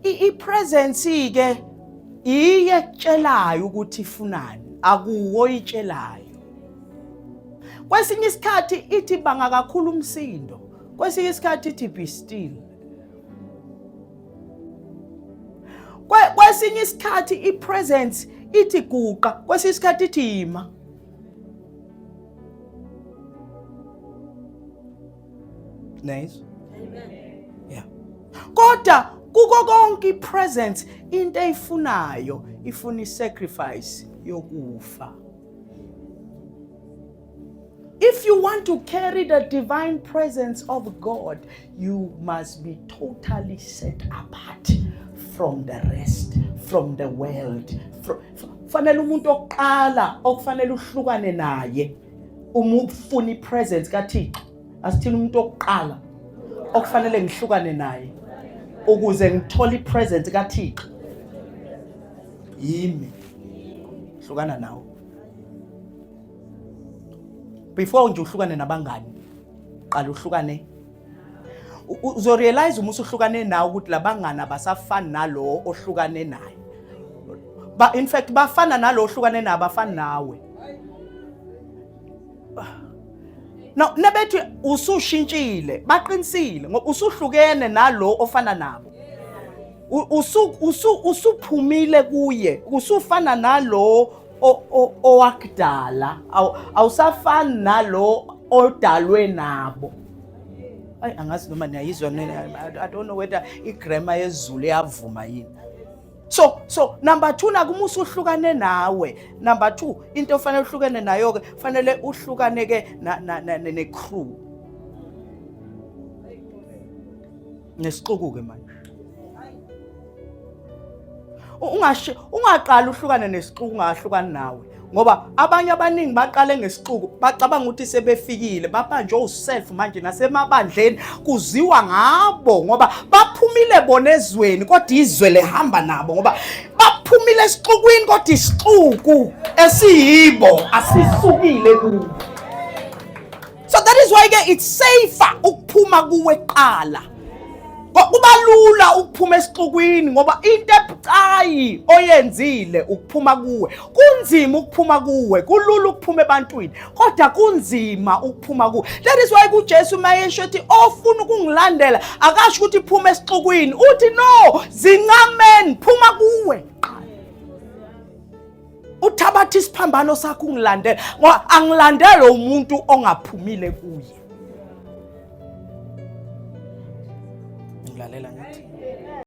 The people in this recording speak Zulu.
I-presence ke iye kutshelayo ukuthi ifunani, akuwo itshelayo. Kwesinye isikhathi ithi banga kakhulu umsindo, kwesinye isikhathi ithi be still. Kwesinye isikhathi i-presence ithi guqa, kwesinye isikhathi ithi yima. Nice. Amen. Yeah. Kodwa kuko konke ipresence into eyifunayo ifuna isacrifice yokufa. If you want to carry the divine presence of God, you must be totally set apart from the rest, from the world. Fanele umuntu oqala okufanele uhlukane naye uma ufuna ipresence kaThixo. Asithini umuntu oqala okufanele ngihlukane naye ukuze ngithole ipresence kaThixo. Yimi. Hlukana nawo. Before nje uhlukane nabangani, qala uhlukane uzorealize uma usuhlukane nawe ukuthi labangani abasafani nalo ohlukane naye. Ba in fact bafana nalo ohlukane naye, abafani nawe. No, nebethi usushintshile, baqinisile ngoba usuhlukene nalo ofana nabo. Usu usuphumile kuye, usufana nalo owakudala, awusafani nalo odalwe nabo. Ayi angazi noma niyayizwa nina, I don't know whether igrammar yezulu iyavuma yini. So number 2 nakuma usuhlukane nawe. Number 2 into ofanele uhlukane nayo ke, fanele uhlukane ke ne crew. Nesixuku ke manje. Ungashi ungaqali uhlukane nesixuku ungahlukani nawe. Ngoba abanye abaningi baqale ngesixuku bacabanga ukuthi sebefikile, babanjwe uself manje nasemabandleni kuziwa ngabo ngoba baphumile bona ezweni kodwa izwe lihamba nabo ngoba baphumile esixukwini kodwa isixuku esiyibo asisukile kubo. So that is why ke it's safer ukuphuma kuwe kuqala. Kuba lula ukuphuma esixukwini ngoba into ebucayi oyenzile ukuphuma kuwe. Kunzima ukuphuma kuwe, kulula ukuphuma ebantwini, kodwa kunzima ukuphuma kuwe. That is why kuJesu mayesho ethi ofuna ukungilandela akasho ukuthi phuma esixukwini, uthi no, zincameni, phuma kuwe. Uthabatha isiphambano sakho ungilandele, ngoba angilandele umuntu ongaphumile kuye. Ngilalela ngithi.